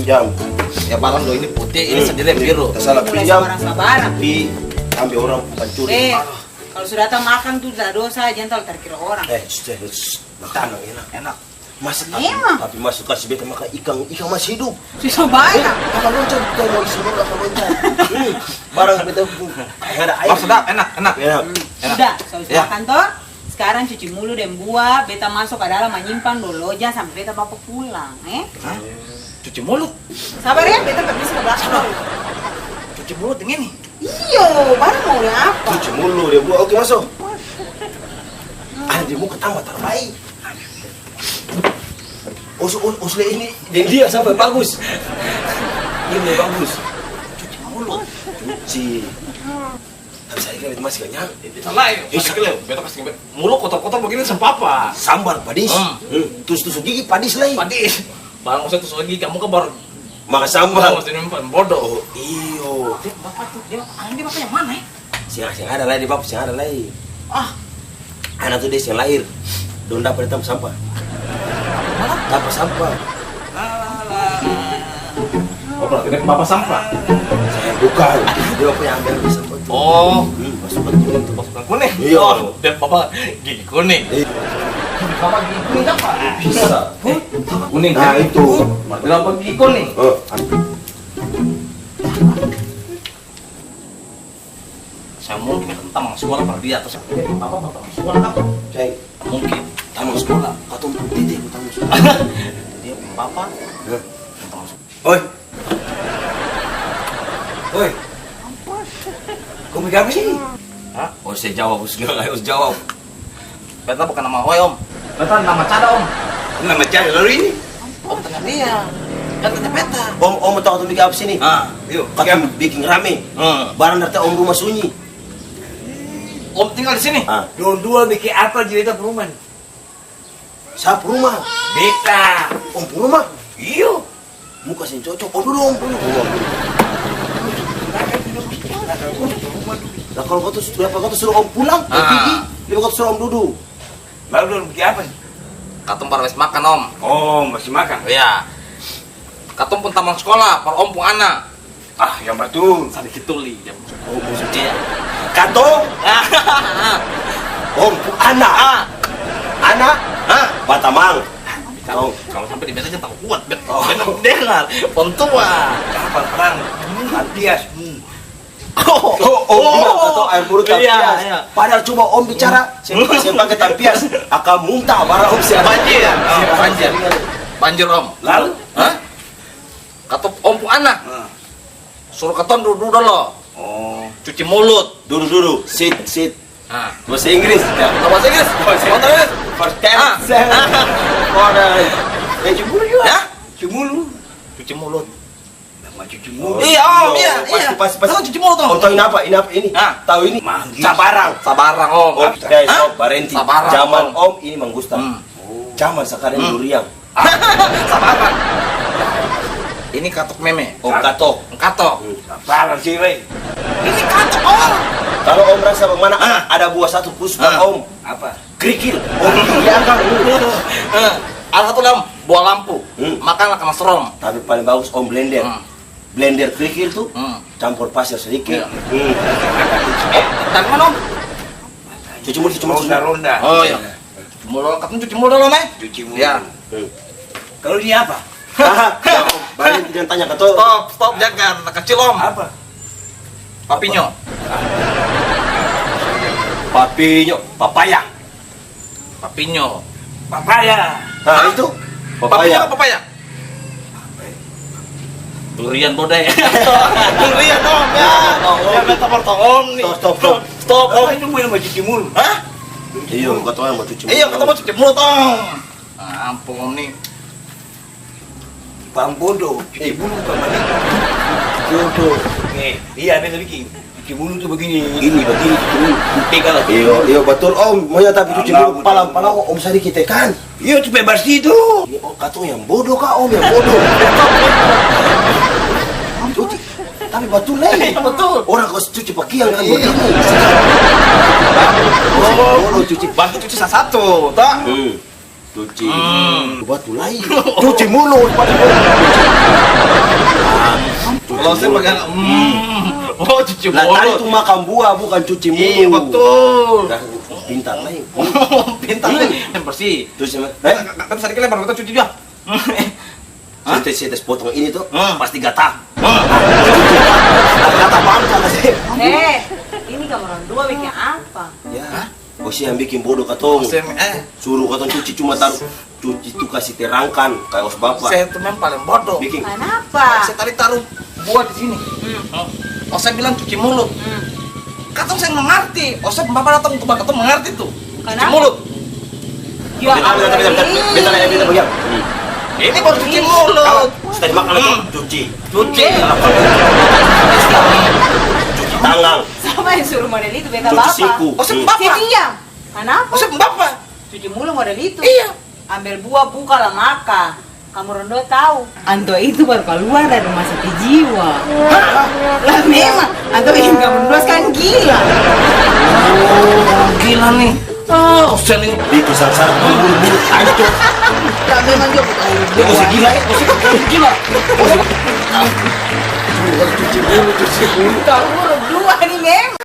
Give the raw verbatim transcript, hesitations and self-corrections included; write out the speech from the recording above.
Jam. Ya, barang do ini putih, ini sendiri yang biru. Tasala pinjam, sabarang-sabarang. Pi ambe orang pancuri. Eh, kalau su datang makang tu, tidak dosa, jangan talalu tarkira orang. Eh, shh, shh, shh. Makan enak, enak. Masak tapi, tapi masu kasi beta makan ikang, ikang masih hidup. Susah banget. Eh, makan loncat, kita mau isi dulu makan loncat. Hmm, barang beta pung. Ada air. Oh, sedap, enak, enak. Enak. Sudah, so, makan to. Sekarang cuci mulu deng bua, beta maso ka dalam manyimpan dolo, jang sampe beta bapa pulang, eh? Hah? Cuci mulut? Sabar ya, beta permisi ke belakang dolo. Cuci mulut deng ini? Iyo, barang mau deng apa? Cuci mulu deng bua, oke, maso. Ada di muka tambah tarbae. Os, os, os, le ini deng dia sampe bagus. Ini bagus. Cuci mulu. Cuci. Tapi saya ingat masih kenyang. Eh, beta lai, eh, beta kasi, beta kasi, mulu kotor-kotor begini seng papa. Sambal padis. Hmm. Hmm. Tus-tusuk gigi padis lai. Padis. Barang usah tusuk gigi, kamu kan baru makan sambal. Masih nyimpan bodoh. Oh, iyo. Dia bapak tuh, dia, anjing dia bapak yang mana, eh? Seng, seng ada lai, dia bapak seng ada lai. Ah. Ana tuh dia seng lahir. Dong dapa dia tampa sampah. Tampa sampah. Oh, berarti dia bapak sampah? Saya bukan. Dia apa yang ambil sampah tuh? Oh. Hmm, masuk ke tuh. Masuk ke kuning? Iya. Oh, dia bapak gigi kuning. Iya. Bapak gigi kuning apa? Bisa. Kuning. Nah, itu. Berarti bapak gigi kuning. Oh. Saya mungkin tamang sekolah par dia atau saya, apa, tamang sekolah apa? Cai. Mungkin. Tamang sekolah, katong pung tete pung tamang sekolah. Dia pung papa. Hah? Tamang sekolah. Oi. Oi. Ko biking apa sini? Hah? Oh, saya jawab, harus jawab. Beta bukan nama Hoe, Om. Beta nama Cada, Om. Nama Cada lalu ini? Om tanya dia. Kan tanya beta. Om, Om tau katong biking apa sini? Ah, iyo. Katong biking rame. Hmm. Barang dari tadi Om rumah sunyi. Om tinggal di sini? Ah. Dong dua biking apa di beta pung rumah ni? Sapa pung rumah? Beta. Om pung rumah? Iyo. Muka seng cocok. Om dudu, Om dudu. Lah, kalo katong su-, apa, katong suruh Om pulang, Om pigi, dia katong suruh Om dudu. Lalu dong biking apa ni? Katong baru abis makan, Om. Oh, masih makan? Iya. Katong pung tamang skola, par Om pung ana. Ah, yang batul. Sadiki tuli, dia. Oh, maksudnya. Iya. Katong? Om pung ana. Ah. Ana? Ah. Batamang. Kalo, kalo sampe di beta jang talalu kuat, bet-, oh, beta dengar, pung tua. Kapal perang, tampias. Hmm. Oh, oh, bilang katong air mulut tampias. Iya, iya. Padahal coba Om bicara, seng, seng pake tampias. Akang muntah, barang Om siap. Banjir. Oh, banjir. Banjir, Om. Lalu? Hah? Katong Om pung ana. Nah. Suruh katong dudu dolo. Oh. Cuci mulut. Dudu, dudu. Sit, sit. Ah. Bahasa Inggris. Ya. Oh, bahasa Inggris? Bahasa Inggris. First time. Ah. Orang. Eh, cuci mulut juga. Ya? Cuci mulut. Cuci mulut. Nama cuci mulut? Iya, Om, iya, iya. Pasti, pasti, pasti. Katong cuci mulut, Om. Contoh ini apa? Ini apa? Ini? Ah. Tahu ini? Manggis. Sabarang. Sabarang, Om. Om, eh, stop, barenti. Sabarang, Om. Zaman Om ini mangustan. Hmm. Zaman sakarang durian. Sabarang. Ini katok meme. Oh, katok. Katok. Hmm. Sabarang sih, weh. Ini katok, Om. Kalau Om rasa bagimana, ah, ada buah satu khusus buat Om. Apa? Krikil. Om, iya, Kang. Eh, ada satu lagi, Om. Buah lampu. Hmm. Makan lah kena serom. Tapi paling bagus Om blender. Hmm. Blender krikil tuh, hmm, campur pasir sedikit. Iya. Hmm. Eh, dari mana, Om? Cuci mulut, cuci mulut. Ronda, ronda. Oh, iya. Cuci mulut, katong cuci mulut dolo, Mai. Cuci mulut. Ya. Hmm. Kalau ini apa? Haha, ya, Om. Balik, jangan tanya katong. Stop, stop, jangan. Anak kecil, Om. Apa? Papinyo. Papinyo, papaya. Papinyo. Papaya. Nah, itu. Papinyo apa papaya? Durian bodai. Durian, Om, ya. Oh, oh. Ya, beta bertolong nih. Stop, stop, stop. Stop, stop, Om. Apa itu main sama cuci mulut? Hah? Iya, katong yang mau cuci mulut. Iya, katong mau cuci mulut, Om. Ah, ampun, Om, nih. Pang bodoh, cuci mulut pang bagitu. Bodoh. Eh, iya, beta biking. Cuci mulut tuh begini. Gini, begini, cuci mulut. Pegang lah. Iyo, iyo, betul, Om. Maunya tapi cuci mulut, palang, palang, Om sadiki tekan. Iyo, supaya bersih itu. Ini, oh, katong yang bodoh kah, Om yang bodoh? Cuci, tapi betul, lai. Betul. Orang kalo cuci pakiang kan begini. Bodoh cuci. Baku cuci satu-satu, toh? Hmm. Cuci. Hmm. Batu lai. Cuci mulut. Nah, cuci mulut. Kalau saya pegang, hmm. Oh, cuci mulut. Lah, tadi tuh makan buah, bukan cuci mulut. Iya, betul. Nah, pintar lai. Pintar lai. Hmm. Yang bersih. Terus yang, eh? Kan, kan, kan sedikit lebar, kita cuci juga. Hah? Saya tes, saya tes potong ini tuh, hah? Pasti gatal. Hah? Gatal banget, kata saya. Eh, ini kamu orang dua bikin apa? Ya. Hah? Ose yang biking bodo katong. Ose yang, eh. Suruh katong cuci cuma taru, cuci tu kasi terangkan, kaya os bapa. Saya tu memang paling bodo. Biking. Kanapa? Saya tadi taru buah di sini. Hmm. Ose bilang cuci mulut. Hmm. Katong seng mangarti. Ose bapa datang untuk katong mangarti tu. Cuci mulut. Kanapa? Ya Allah. Beta, beta, beta, beta, beta, beta bagian. Hmm. Ini baru cuci mulut. Sudah dimakan lagi. Hmm. Cuci. Cuci. Cuci tangan. Siapa yang suruh model itu, beta bapa? Cuci siku. Ose bapa. Saya diam. Kanapa? Ose bapa. Cuci mulut model itu. Iya. Ambel buah, buka lah maka. Kamu orang dua tau. Antua itu baru kaluar dari rumah sakit jiwa. Hah? Lah memang, antua biking kamu orang dua skang gila. Oh, gila nih. Ah, Husen ini. Itu sangsara, buru-buru, ancur. Lah memang dia bukan. Dia masih gila, ya? Masih gila. Masih gila. Cuci mulut, cuci mulut. Kamu orang dua nih memang.